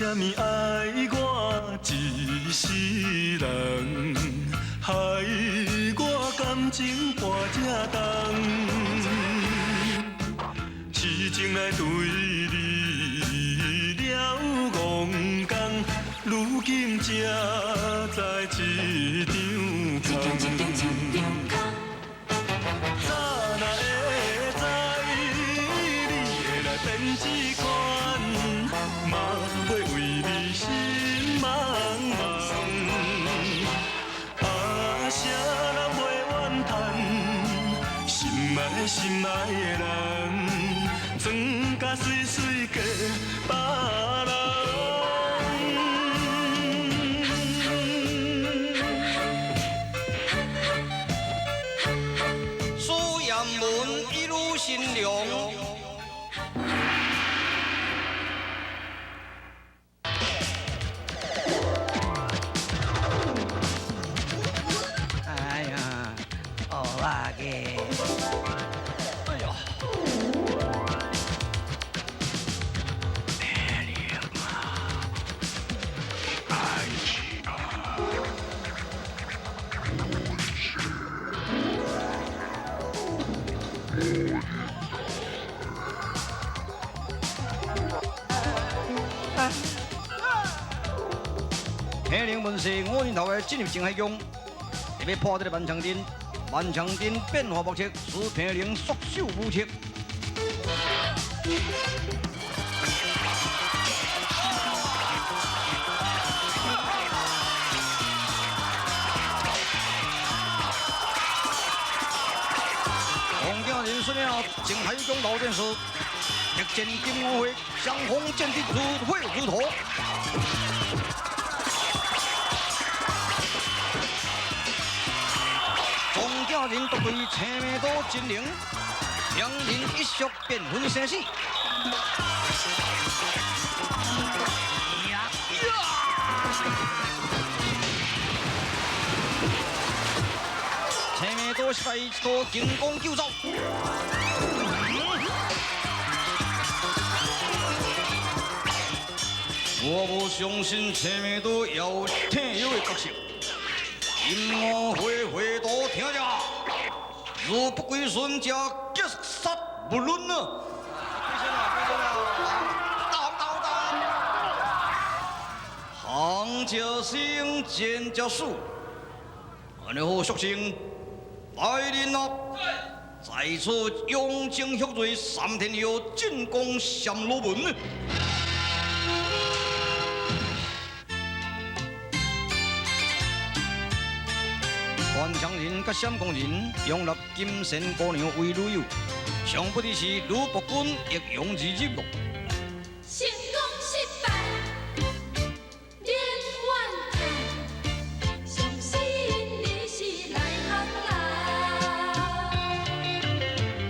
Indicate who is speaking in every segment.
Speaker 1: 啥物愛我一世人，害我感情跋這重，痴情來對你了戇工，如今才知一場空。早若會知你會來變這款，嘛袂為你心茫茫。啊，啥人袂怨嘆，心愛心愛的人，裝甲媠媠嫁別人。
Speaker 2: 蘇艷文一路新娘。
Speaker 3: 哎呀，哦啊嘅，
Speaker 2: 哎呀，天灵门是五年头的进入静海宫，特别破这个万长阵，万长阵变化莫测，使平灵束手无策。王景仁孙了静海宫老战士，历战金乌会，相逢见敌如火如荼。王景仁独对青梅刀真灵，两人一触便分生死。青梅刀失败，一刀成功救走。我无相信青梅刀也有退休的角色。金乌会会徒听着，若不归顺，则击杀不论啊！行者生，贱者死，按呢好，属性来人啊！在此养精蓄锐，3天以后进攻暹罗门。关强人佮闪光人拥立金仙姑娘为女友，上不知是吕伯君易容而入咯。
Speaker 4: 成功失败免怨叹，相信你是內行人。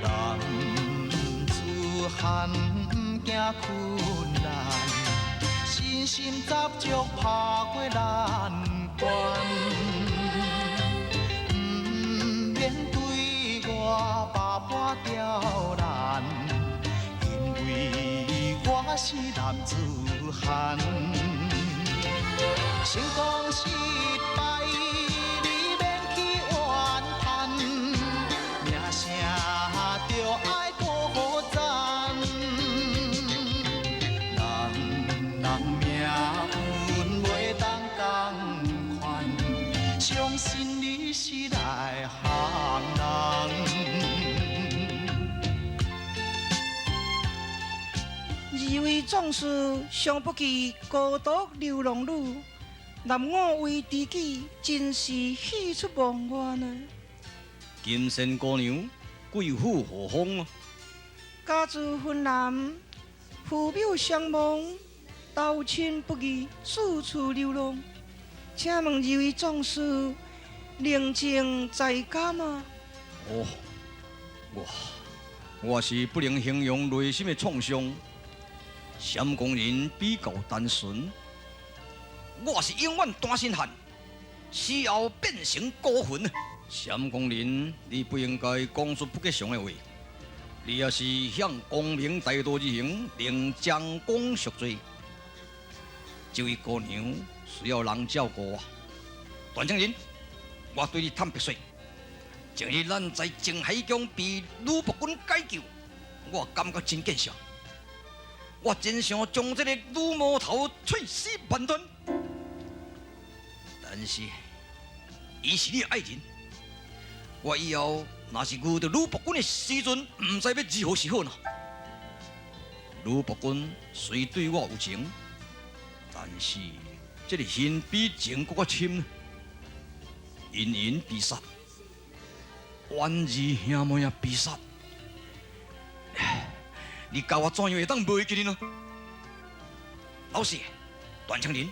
Speaker 5: 男子漢毋驚困難，信心十足拍過難關。我百般刁難，因為我是男子漢。成功失敗，你免去怨嘆，名聲著愛孤讚。人人命運袂當仝款，相信你是內行人。
Speaker 6: 二位壯士想不起孤獨流浪女，男我為知己，真是喜出望外呢。
Speaker 2: 金仙姑娘，貴婦何方啊？
Speaker 6: 家住雲南，父母雙亡，投親不義，四處流浪。請問二位壯士，寧靜在家嗎？
Speaker 2: 哦，我是不能形容內心的創傷。閃光人比較單純，我是永遠單身漢，死後變成孤魂。閃光人，你不應該講出不吉祥的話。你也是向光明大道而行，令將功贖罪。這位姑娘需要人照顧啊。段長仁，我對你坦白說，前日咱在靜海宮被呂伯君解救，我感覺真見笑。我真想將這個女魔頭碎屍萬段，但是伊是你的愛人，我以後若是遇到呂伯君的時陣，毋知欲如何是好呢。呂伯君雖對我有情，但是這個恨比情閣較深，殷殷被殺，婉兒兄妹也被殺。你教我怎樣會當袂記得呢？老師，段長仁，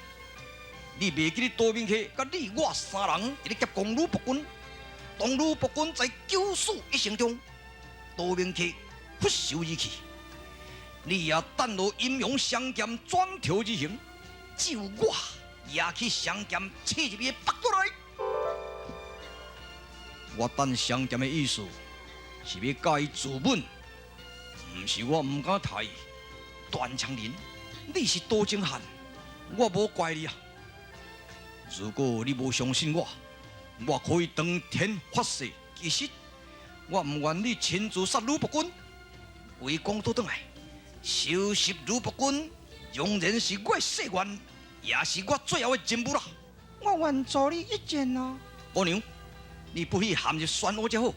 Speaker 2: 你袂記得多明客佮你我三人佇咧夾攻呂伯君，當呂伯君在九死一生中，多明客拂袖而去，你也等落陰陽雙劍轉頭而行，只有我也去雙劍刺入伊的腹肚內。我等雙劍的意思是欲共伊自刎。毋是我毋敢殺伊，段長仁，你是多情漢，我無怪你啊。如果你無相信我，我可以當天發誓，其實我毋願你親自殺呂伯君，為公倒轉來收拾呂伯君，仍然是我的誓願，也是我最後的任務啦。
Speaker 6: 我願助你一戰啊！
Speaker 2: 姑娘，你不許陷入漩渦才好。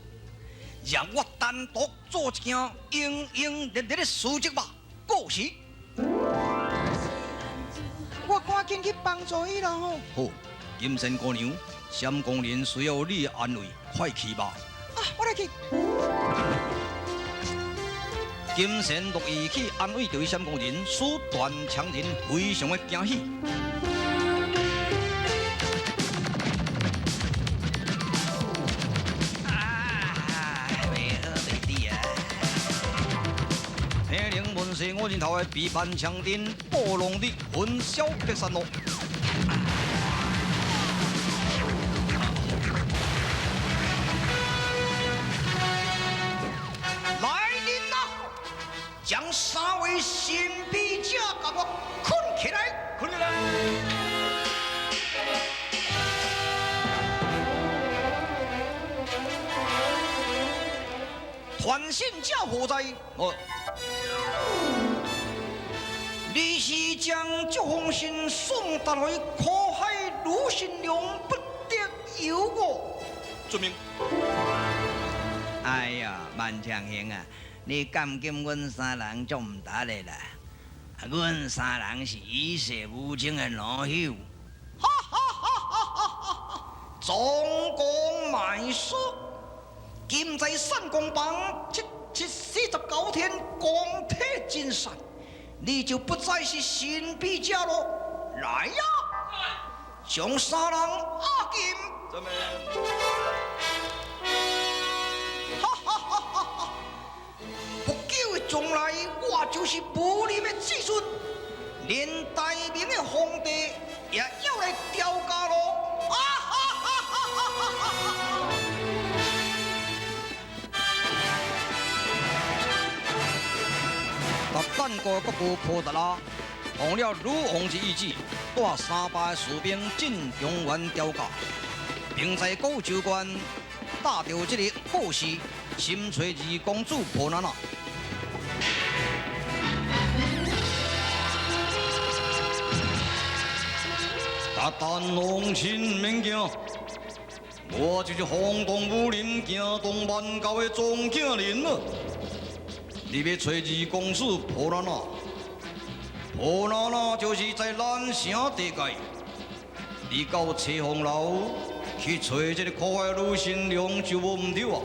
Speaker 2: 讓我單獨做一件轟轟烈烈的事情吧。過時，
Speaker 6: 我趕緊去幫助伊啦吼。
Speaker 2: 好，金仙姑娘，閃光人需要你的安慰，快去吧。
Speaker 6: 啊，我來去。
Speaker 2: 金仙樂意去安慰這位閃光人，使段長仁非常的驚喜。是我认头的被万强阵布隆的焚烧白山路。来人啊！將三位神秘者共我捆起來，捆起來！傳信者何在？哦。你是將這封信送達予苦海女新娘，不得有誤。遵命。
Speaker 3: 哎呀，萬長兄啊，你監禁阮三人足毋值的啦！阮三人是與世無爭的老朽。
Speaker 2: 哈哈哈哈哈哈！總共賣說，今在散光房749天，光體盡散。你就不再是神秘者咯！來呀，將三人押禁。哈哈哈哈哈！不久的將來，我就是武林的至尊，連大明的皇帝也要來調教咯！啊哈哈哈哈哈！鄯國國父普達拉，奉了呂王之意旨，帶300士兵進中原調教，並在古州縣打著這個故事，尋找二公主婆娜娜。鄯丹王親免驚，我就是轟動武林、驚動萬教的莊敬仁啊！你欲揣二公子婆娜娜，婆娜娜就是在南城地界。你到吹风楼去揣這個苦海女新娘就無毋對啊！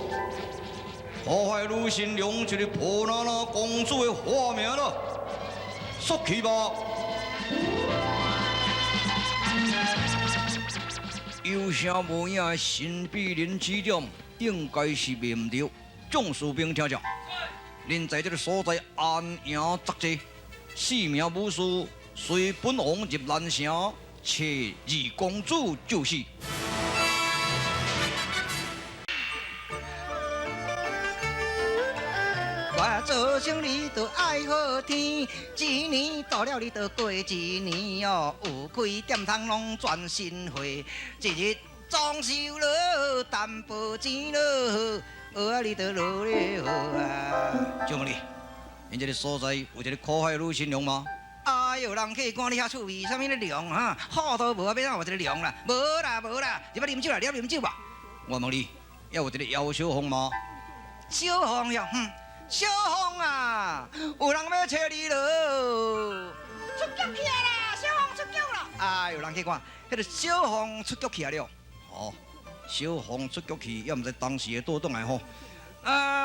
Speaker 2: 苦海女新娘就是婆娜娜公主的化名啦，速去吧！有聲無影的神秘人指點，應該是袂毋對。眾士兵聽著。恁在這個所在安營紮寨，四名武士隨本王入南城，揣二公主就是。
Speaker 3: 我做
Speaker 6: 好生你就爱好天，一年到了你就过一年哦，有开店通拢全新货，一日装修了淡薄钱咯，学啊你就落咧好啊。
Speaker 2: 请问你，恁这个所在有一个苦海女新娘吗？
Speaker 6: 哎哟，人客官你遐趣味，啥物咧凉哈？好都无啊，欲怎有一个凉啦？无啦无啦，入来啉酒啦，你爱啉酒无？
Speaker 2: 我问你，犹有一个姚小凤吗？
Speaker 6: 小凤哟，哼，小凤啊，有人欲揣你咯！出局去啊啦，小凤出局啦！哎哟，人客官，彼个小凤出局去啊了。
Speaker 2: 哦，小凤出局去，也毋知当时会倒转来吼。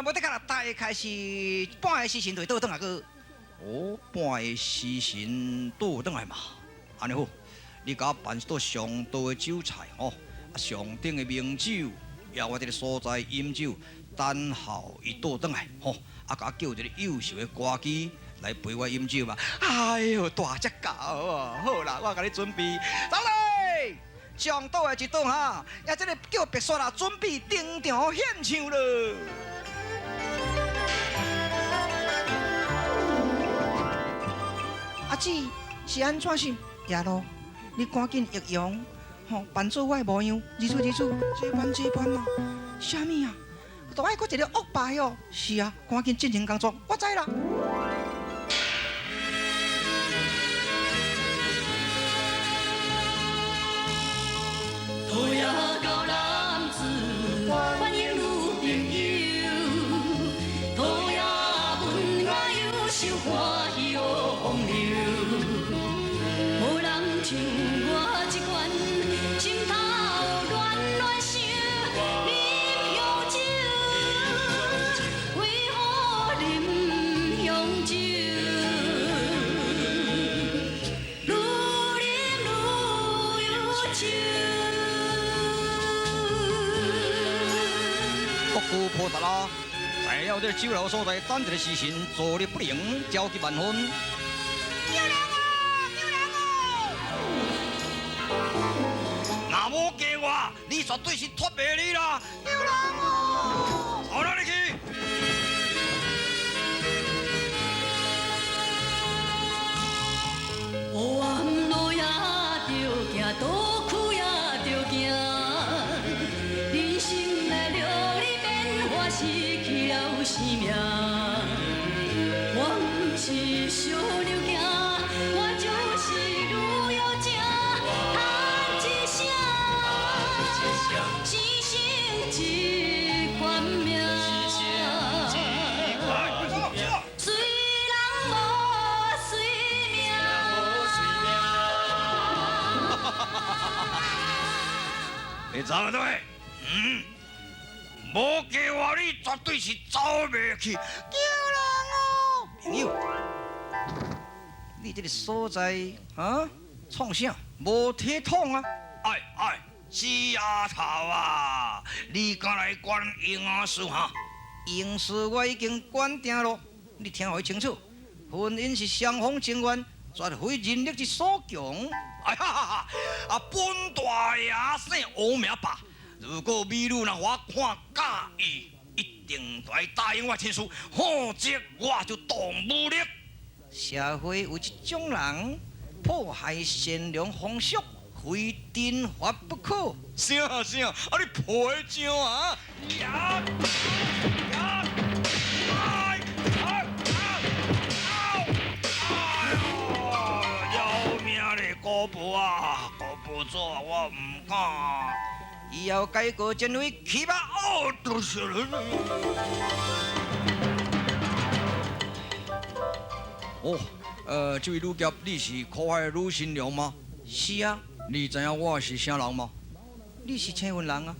Speaker 6: 无得较啦，大概是半个时辰就会倒转来阁。
Speaker 2: 哦，半个时辰倒转来嘛，按呢好，你共我办一桌上道的酒菜吼，啊上等的名酒，邀我这个所在饮酒，等候伊倒转来吼，啊，共我叫一个优秀的歌姬来陪我饮酒嘛。
Speaker 6: 哎哟，大只狗哦，好啦，我共你准备，走来，上桌的一顿哈，也这个叫白雪啦，准备登场献唱咯。阿姊是按怎想？亚露，你赶紧易容，吼，扮做我的模样，如此如此，这般这般嘛，啥物啊？都爱阁一个恶霸哟！是啊，赶紧进行工作，我知啦。
Speaker 4: 土也到男子，欢迎女朋友。土也文雅优秀，欢喜风流。无人像我这款，心头乱乱想，啉香酒，为何啉香酒？愈啉愈有酒。
Speaker 2: 国舅破达啦，在了这个酒楼所在，等一个时辰，坐立不宁，焦急万分。
Speaker 6: 救人哦！救人哦！
Speaker 2: 若无嫁我，你绝对是脱袂离啦！
Speaker 6: 救人哦！
Speaker 2: 走哪里去？
Speaker 4: 黑暗路也著行，倒曲也著行，人生来流离变化，失去了生命。我毋是小牛仔，我就是女妖精，叹一声，生生这款命。随人无随命。
Speaker 2: 你走对？嗯，无嫁我，你绝对是走袂去。
Speaker 6: 救人哦！朋友，你这个所在啊，创啥？无体统啊！
Speaker 2: 哎哎，死丫头啊！你敢来管婴儿事哈？
Speaker 6: 婴事我已经管定咯，你听予清楚，婚姻是双方情愿，绝非人力之所强。
Speaker 2: 哎哈哈哈！啊，本大爷姓王名霸，如果美女若我看佮意，一定来答应我亲事，否则我就动武力。
Speaker 6: 社会有这种人，破坏善良风俗，非惩罚不可。
Speaker 2: 啥啥？啊，你皮匠啊！呀呀！哎哎哎！哎呦，要命嘞！姑婆啊，姑婆祖啊，我毋敢。
Speaker 6: 以后改过迁非去吧。
Speaker 2: 哦，多谢了。哦，这位女侠，你是苦海的女新娘吗？
Speaker 6: 是啊。
Speaker 2: 你知影我是啥人吗？
Speaker 6: 你是青云人啊？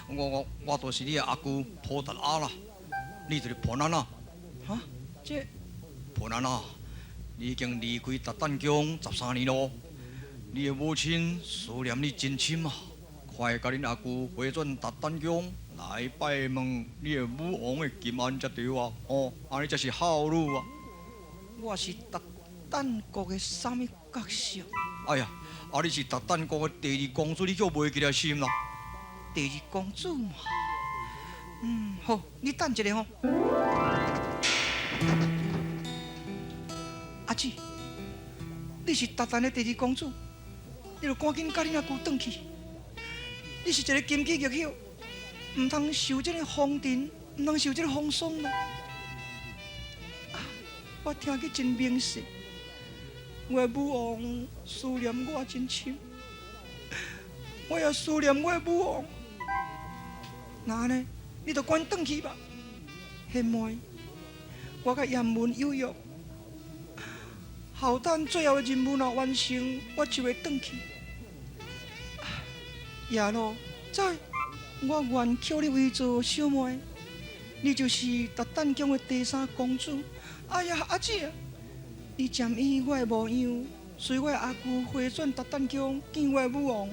Speaker 2: 我就是你的阿舅普达阿啦。你就是婆奶啊？
Speaker 6: 哈？这
Speaker 2: 婆奶啊，你已经离开达旦宫13年咯。你的母亲思念你真深啊，快共恁阿舅回转达旦宫来拜问你的母王的金安才对啊！哦，按呢才是孝女啊！
Speaker 6: 我是达旦国的啥物角色？
Speaker 2: 哎呀，啊你是达旦国的第二公主，你叫袂记得是毋啦？
Speaker 6: 第二公主嘛，好，你等一下吼。阿姊，你是韃靼的第二公主，你著趕緊佮恁阿舅轉去。你是一个金枝玉葉，毋通受這个風塵，毋通受這個風霜啦。啊，我聽去真明晰，我的母王思念我真深，我也思念我的母王。那按呢，你著趕轉去吧。彼暝，我佮閻文有約。後等最後的任務若完成，我就會轉去。夜露，在，我願娶你為做小妹，你就是韃靼宮的第三公主。哎呀，阿姊啊，你占以我的模樣，隨我的阿舅回轉韃靼宮見我的母王，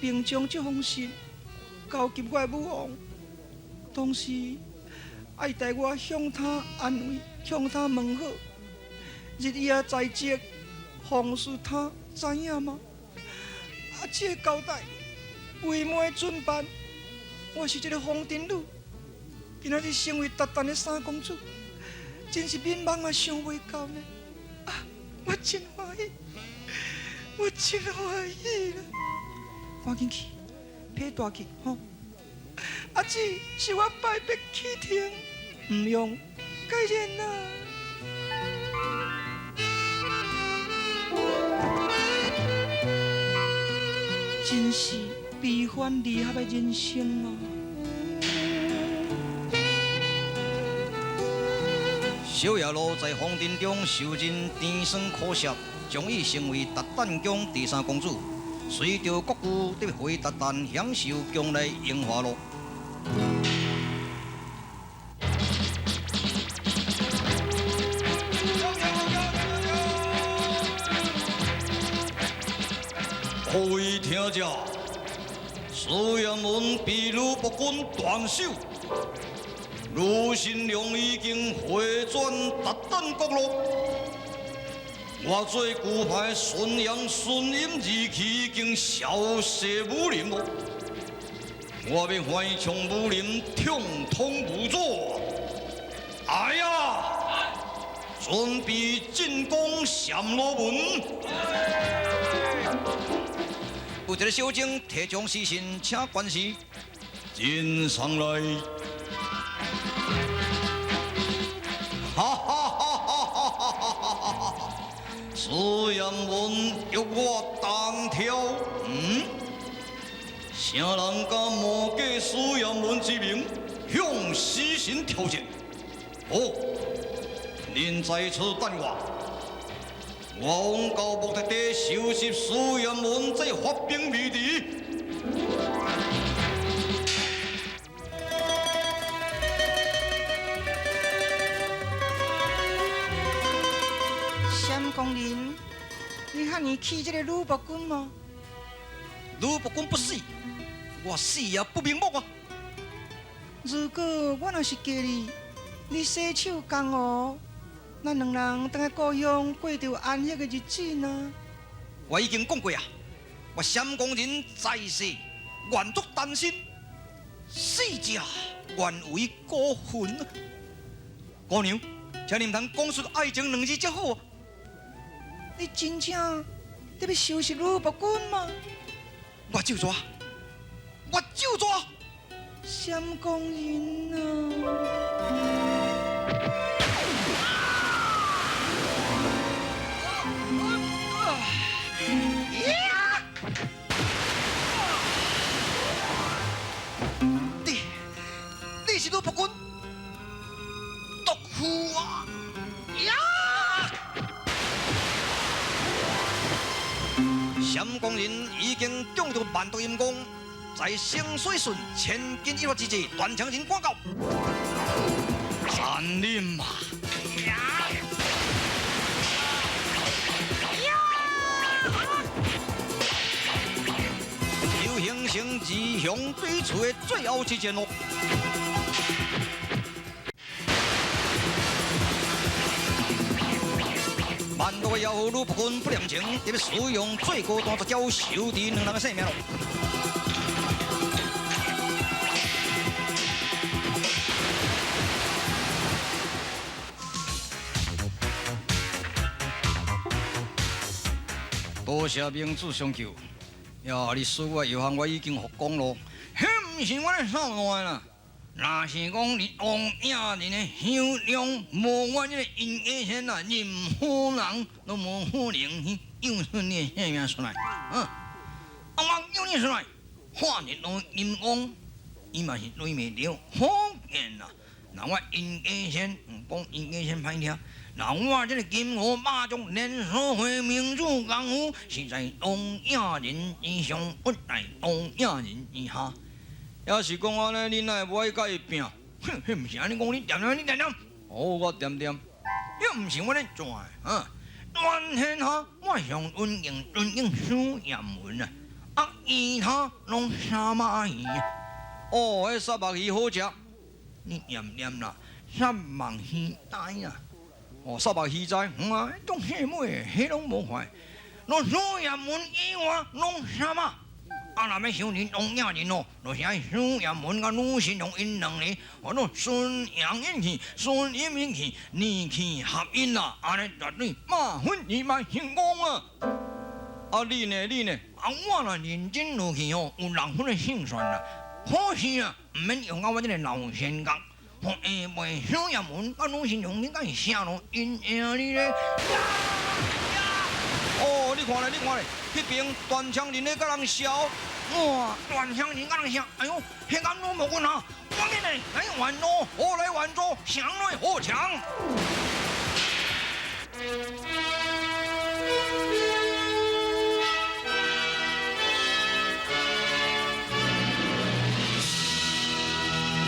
Speaker 6: 並將這封信交給我的母王，同時愛代我向他安慰，向他問好。日夜在職，奉事他，知影嗎？阿姊的交代，為妹準辦。我是這個風塵女，今仔日成為韃靼的三公主，真是眠夢也想袂到呢。啊，我真歡喜，我真歡喜啦！趕緊去，披大去吼。阿姊，是我敗筆棄情，毋用改認啦。真是悲歡離合的人生啊！
Speaker 2: 小夜露在風塵中受盡甜酸苦澀，終於成為韃靼宮第三公主。隨著國舅得回韃靼，享受宮內榮華樂。各位聽者，蘇彦文被呂伯君斷手，呂新良已經回轉韃靼國咯。我做舊派孫楊孫陰二氣已經消失武林咯。我欲翻唱武林，暢通無阻。哎呀，準備進攻暹羅門。有一個小精提將死神請關係進上來，哈哈哈哈哈哈哈！蘇彦文約我單挑，嗯？啥人敢冒假蘇彦文之名向死神挑戰？好，恁在此等我。我往到目的地收拾蘇彦文這發兵謎題。
Speaker 6: 闪光人，你遐爾氣這個呂伯君嗎？
Speaker 2: 呂伯君不死，我死也不瞑目啊！
Speaker 6: 如果我若是嫁你，你洗手江湖。咱兩人轉來故鄉過著安息的日子呢？
Speaker 2: 我已經講過啊，我閃光人在世願作單身，死者願為孤魂。姑娘，請你毋通講出愛情兩字才好啊！
Speaker 6: 你真正欲欲收拾呂伯君嗎？
Speaker 2: 我就做，我就做。
Speaker 6: 閃光人啊！
Speaker 2: 你是呂伯君，毒婦啊！呀！閃光人已經中著萬毒陰功，在聖水順千鈞一髮之際，斷腸人趕到，殘忍啊！又形成二雄對峙的最後一戰咯。萬毒的妖婦呂伯君不念情，特別使用最高端絕招，收治兩人的性命咯。多谢明主相救。呀，你输我药方我已经复工咯，彼毋是我咧扫烂啦。若是讲你王野人的修量无我这个阴家仙啊，任何人都无可能去救出你的性命出来。嗯，啊，我救你出来，化日落金光，伊嘛是对袂著，可见啦。若我阴家仙，讲阴家仙歹听，若我这个金虎霸掌连锁会民主功夫，是在王野人之上，不在王野人之下。要是讲按呢，你哪会无爱佮伊拼？哼，彼毋是按呢讲，你恬恬，你恬恬。好，我恬恬。彼毋是我咧做的，啊！全天下我上尊敬尊敬苏彦文啊，啊，其他攏沙马鱼。哦，彼沙目鱼好食。你恬恬啦，沙目鱼呆啊！哦，沙目鱼仔，嗯啊，拢细尾，彼攏无坏。若苏彦文以外，攏沙马。啊，若欲收你王野人哦，就是爱苏彦文佮吕新龙𪜶两个，号做纯阳引气、纯阴引气，二气合一啦，按呢绝对100%成功啊！啊，你呢？你呢？啊，我若认真落去吼，有6分的胜算啦。可是啊，毋免用到我这个老仙角，予下辈苏彦文佮吕新龙，你敢会啥路𪜶赢你咧？哦，你看咧，你看咧，彼边断枪人咧佮人笑，哇，断枪人佮人笑，哎哟，彼敢拢无阮啊！我紧来，来援助，我来援助，谁来好强？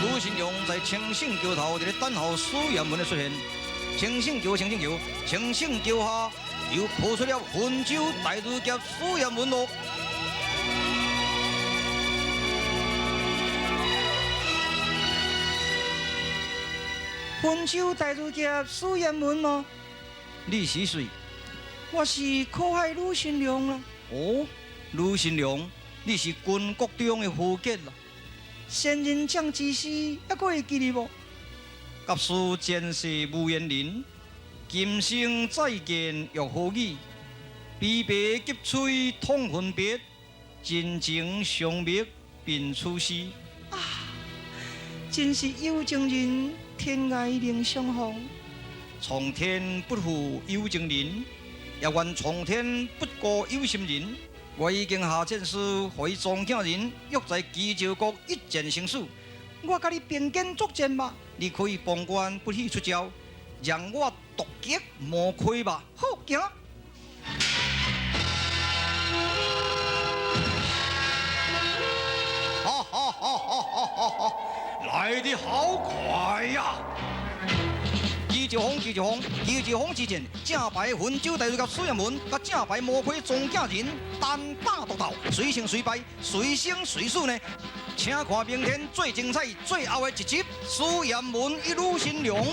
Speaker 2: 吕新龙在清醒桥头伫咧等候苏彦文的出现。清醒桥，清醒桥，清醒桥下又浮出了温州大女侠苏彦文咯。
Speaker 6: 温州大女侠苏彦文吗？
Speaker 2: 你是谁？
Speaker 6: 我是苦海吕新龙啦。
Speaker 2: 哦，吕新龙，你是军国中的豪杰啦。
Speaker 6: 仙人掌之诗，犹阁会记得无？
Speaker 2: 甲事前世无缘人，今生再见欲何语？悲白急催痛分别，真情相觅便此时。
Speaker 6: 啊，真是有情人天涯另相逢。
Speaker 2: 苍天不负有情人，也愿苍天不辜有心人。我已经下战书，予伊庄囝人约在基州国一战生死。
Speaker 6: 我佮你并肩作战吧。
Speaker 2: 你可以旁观，不许出招，让我独击魔亏吧。
Speaker 6: 好，行。
Speaker 2: 哈哈哈哈哈哈！来得好快呀！纪兆峰，纪兆峰，纪兆峰之战，正牌温州大儒侠苏彦文，佮正牌魔魁庄景仁单打独斗，谁胜谁败，谁生谁死呢？请看明天最精彩、最后的一集《苏彦文与吕新龙》。